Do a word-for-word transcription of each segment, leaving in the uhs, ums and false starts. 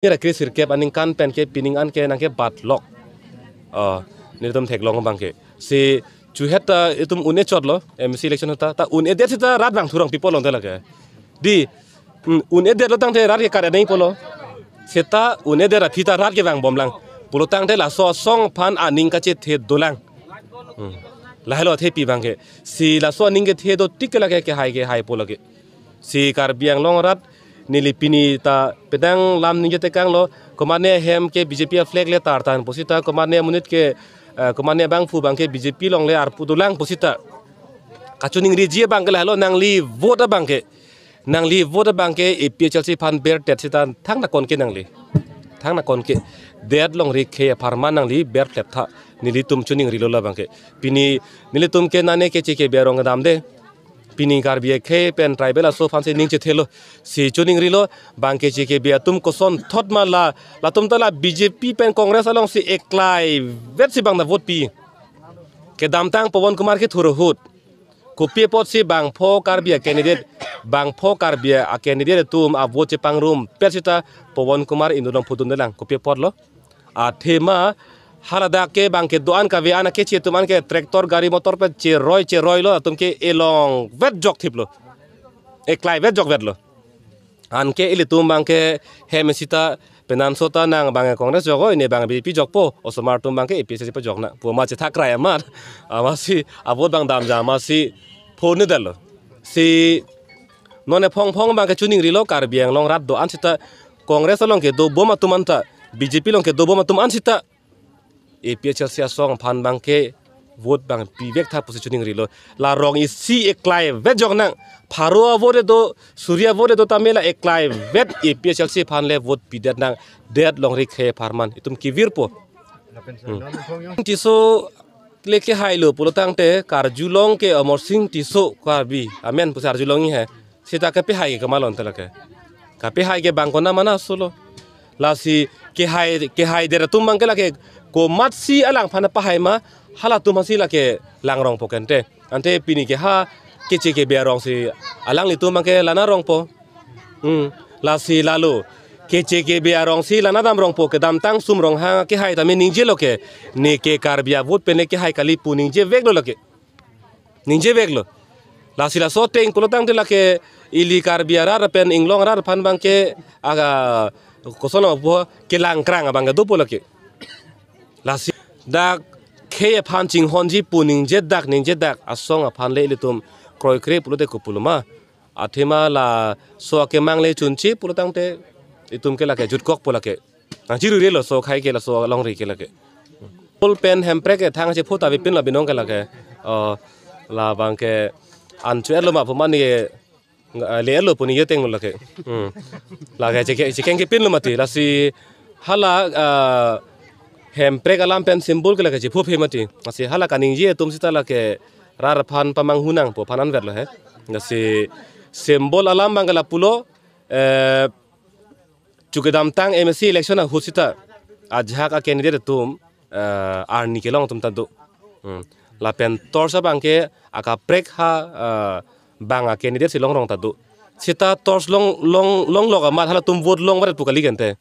Nira kre sirkep aningkan pen ke pining an ke nangke bat lok. Oh, nelitum theklong abang ke. Si chuhet ta itum un-e chotlo, M C election ta, ta un-edet seta rat bang thurong pipo long te lake. Di, hmm, un-edetlo tangte rat ke kar-e nangpo lo. Seta un-edet aphi ta rat ke vangbom lang. Pulo tangte laso asong aphan aning kachethe dolang. Hmm. Lahelo thepi abang ke. Si laso aning kethe do tik ke lake kehai kehaipo lake. Si Karbi Anglong arat neli pini ta pedang lam ningje tekanglo, komatne hem ke B J P a flag le tartan pusita, komatne amonit ke, eh, komatne abangphu abang ke B J P along le arpu dolang pusita. Kachoningriji abang ke lahelo, nangli vote abang ke. Nangli vote abang ke A P H L C aphan berdet seta thangnat konke nangli. Thangnat konke. Det longri khei apharman nangli berdet tha. Nelitum choningrilo labang ke. Pini nelitum ke nane keche kebe arong kedamde. Pini Karbi akhei pen tribal aso aphan si ning chethelo. Si choningrilo, bang keche kebe atum kosonthot ma la, latum ta la B J P pen Congress alongsi eklai vet si bang ta vote pi. Kedamtang Pawan Kumar kethur ahut. Kopi apotsi bangpho Karbi a candidate, bangpho Karbi a candidate atum a vote chepangrumpet seta Pawan Kumar inut along phudundelang. Kopi apotlo. Athema haladak ke bang kedo-an kave an akeche atum an ke tractor gari motor pen cheroi cheroilo, atum ke elong vet jok thiplo. Eklai vet jok vetlo. Anke ilitum bang ke hem sita penanso ta nang bang Congress jok oi, ne bang B J P jokpo, osomar atum bang ke A P H L C pajok nang pu ma chethak rai amat. Amatsi a vote bang damja amatsi phone dalo. Si non ephong phong bang ke choningrilo, Karbi Anglong arat do-an sita Congress along kedobom atum anta, B J P along kedobom atum an sita A P H L C asong aphan bang ke vote bang pivek tha pusi choningrilo. La rong isi eklai vet jok nang. Pharo a vote do, suri a vote do tame la eklai vet A P H L C aphan le vote pidet nang. Det longri khei apharman itum kevirpo. Hmm. Tisso le kehailo pulo tangte karjulong ke Amarsing Tisso Karbi amen pusi arjulongji he. Seta kepehai ke kamalon te lake. Kepehai ke bang konat ma na solo. Lasi kehai, kehaidet atum bang ke lake komatsi alangphan pahai ma, halatum aphansi lake langrongpo kente. Ante pini ke ha keche kebe arongsi alanglitum bang ke lana rongpo. Hmm. Lasi lalo keche kebe arongsi lana damrongpo, kedamtang Sum Ronghang kehai tame ningjelo ke. Ne ke Karbi a vote pen ne kehai kali pu ningjeveklo lake. Ningjeveklo. Lasi laso ateng pulo tangte lake ili Karbi arat pen inglong arat aphan bang ke aga koson abo kelangkrang abang ke dopo lake. Lasi dak khei aphan chinghonji pu ningjedak ningjedak asong aphan le ilitum kroikre pulote kopulo ma. Athema laso akemang le chunche pulo tangte itum ke lake jutkokpo lake. Nangchirurelo so khei ke laso alongri ke lake. Pol pen hemprek ke thang chepho ta bipin la binong ke lake. Oh, labang ke an chu-etlo ma pu mane, eh, le-etlo pu ningje tenglo lake. Hmm. Lake cheke-, chekeng kepinlo mati. Lasi hala, ah, hemprek alam pen symbol ke lake chepho phe mati. Lasi hala kaningje atum sita lake rat aphan pamanghu nangpo aphan anvetlo he. Lasi symbol alam bang ke lapulo, eh, chu kedamtang M A C election ahut sita ajahak a candidate atum, eh, arni kelong atum ta do. Hmm. Lapen torch abang ke akaprek ha, eh, bang a candidate si longrong ta do. Sita torch long, long, longlok amat halatum vote longvaret pu kali kente.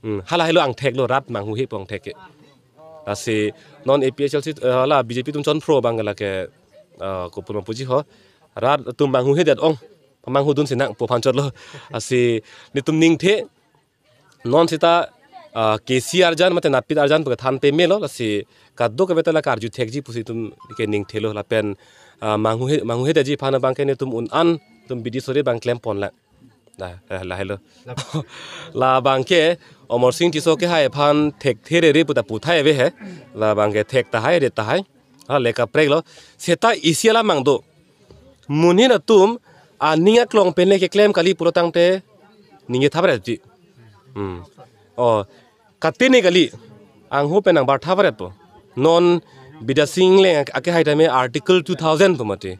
Hmm. Hala helo angtheklo, rat manghuhe pu angthek ke. Lasi non A P H L C, eh, hala B J P atum chonphro abang ke lake, eh, kopuma puji ho. Rat atum manghuhedet ong. Pamanghu dunsi nang pu aphan chotlo. Lasi netum ningthe non sita, ah, K C arjan mate napit arjan pu kethan pemelo, lasi kadokave ta la karju thekji pusi itum ke ningthelo lapen, ah, manghuhe, manghuhedetji aphan abang ke netum un-an atum bidi sore bang klemponlang. La, eh, lahelo. Labang ke Amarsing Tisso kehai aphan thekthe rere puta puthai ave he. Labang ke thek tahai, ret tahai. Ha, le kapreklo. Seta isi alam mang do. Monit atum aning aklong pen le keklem kali pulo tangte ningje thapret ji. Hmm. Oh, katene kali. Angho pen nangbar thapretpo. Non Bidya Sing Engleng akehai tame Article two thousand pu mati.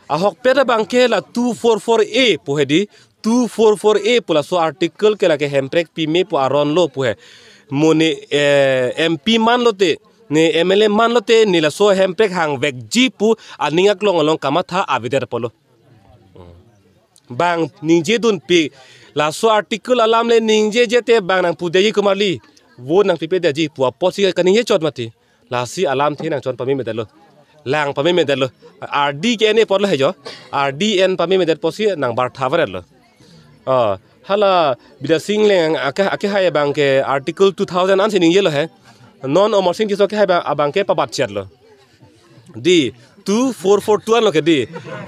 Ahokpet abang ke la two four four A pu hedi. Two four four A pu laso article ke lake hemprek pime pu aron lo pu he. Mo ne, eh, M P manlote, ne M L A manlote, ne laso hemprek hangvekji pu aning aklong along kamatha avedet apotlo. Bang ningje dunpi Laso article alam le ningjeje te bang nangpudetji komarli, vote nangpipedetji pu apotsi kaningje chot mati. Lasi alamthe nangchon pamemedetlo. Lang pamemedetlo. Ardi ke-en apotlo he jo. Ardi en pamemedet apotsi nang bartha varetlo. Oh, hala Bidya Sing Engleng ake, akehai abangke Article two thousand ansi ningjelo he. Non Amarsing Tisso akehai abang, abangke pabatchetlo. Dei, two four four two anlo ke dei.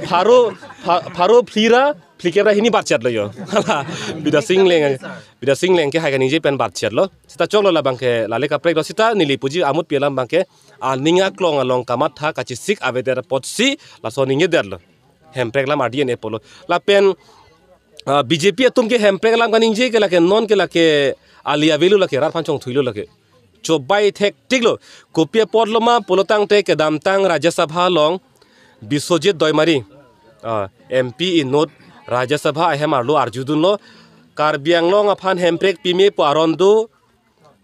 Pharo, pha-, pharo phli ra, phlikep ra hini batchetlo jo. Hala, Bidya Sing Engleng, Bidya Sing Engleng akehai kaningje pen batchetlo. Seta choklo labangke, lale kaprek do seta neli puji amutpi alam abangke, aning aklong along kamatha kachesik avedet apotsi, laso ningjedetlo. Hemprek alam ardi en apotlo. Lapen, ah, B J P atum ke Hemprek alam kaningje ke lake non ke lake ali avelo lake rat aphan chongthuilo lake. Chobai thektiklo. Kopi apotlo ma pulotangte kedamtang Rajya Sabha along Biswajit Deuimari, ah, M P inut Rajya Sabha ahem arlo arjudunlo. Karbi Anglong aphan Hemprek pime pu aron do,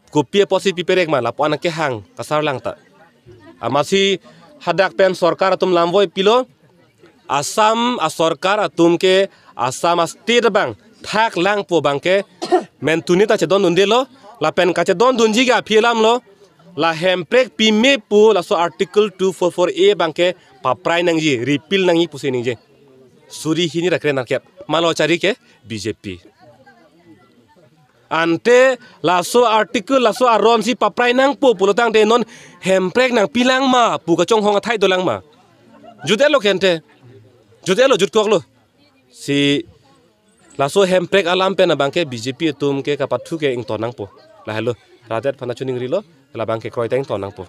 kopi apotsi piperek ma lapu-an kehang kasarlang ta. Amatsi hadak pen sorkar atum lamvoi pilo, Assam asorkar atum ke Assam a-state abang thaklang pu abangke mentuni ta chedondundelo, lapen kachedondunji ke aphi alamlo, la Hemprek pime pu laso Article two four four A abangke paprai nangji, repeal nangji pusi ningje. Suri hini ra kre-nerkep, malo chari ke B J P. Ante laso article, laso aronsi paprai nangpo pulotangte non Hemprek nangpilang ma pu kachonghong athai dolang ma. Jutlo ke ante. Jutlo, jutkoklo. Si laso Hemprek alam pen abangke B J P atum ke kapathu ke ington nangpo. Lahelo. Rat-et aphan achuningrilo. Labangke kroita ington nangpo.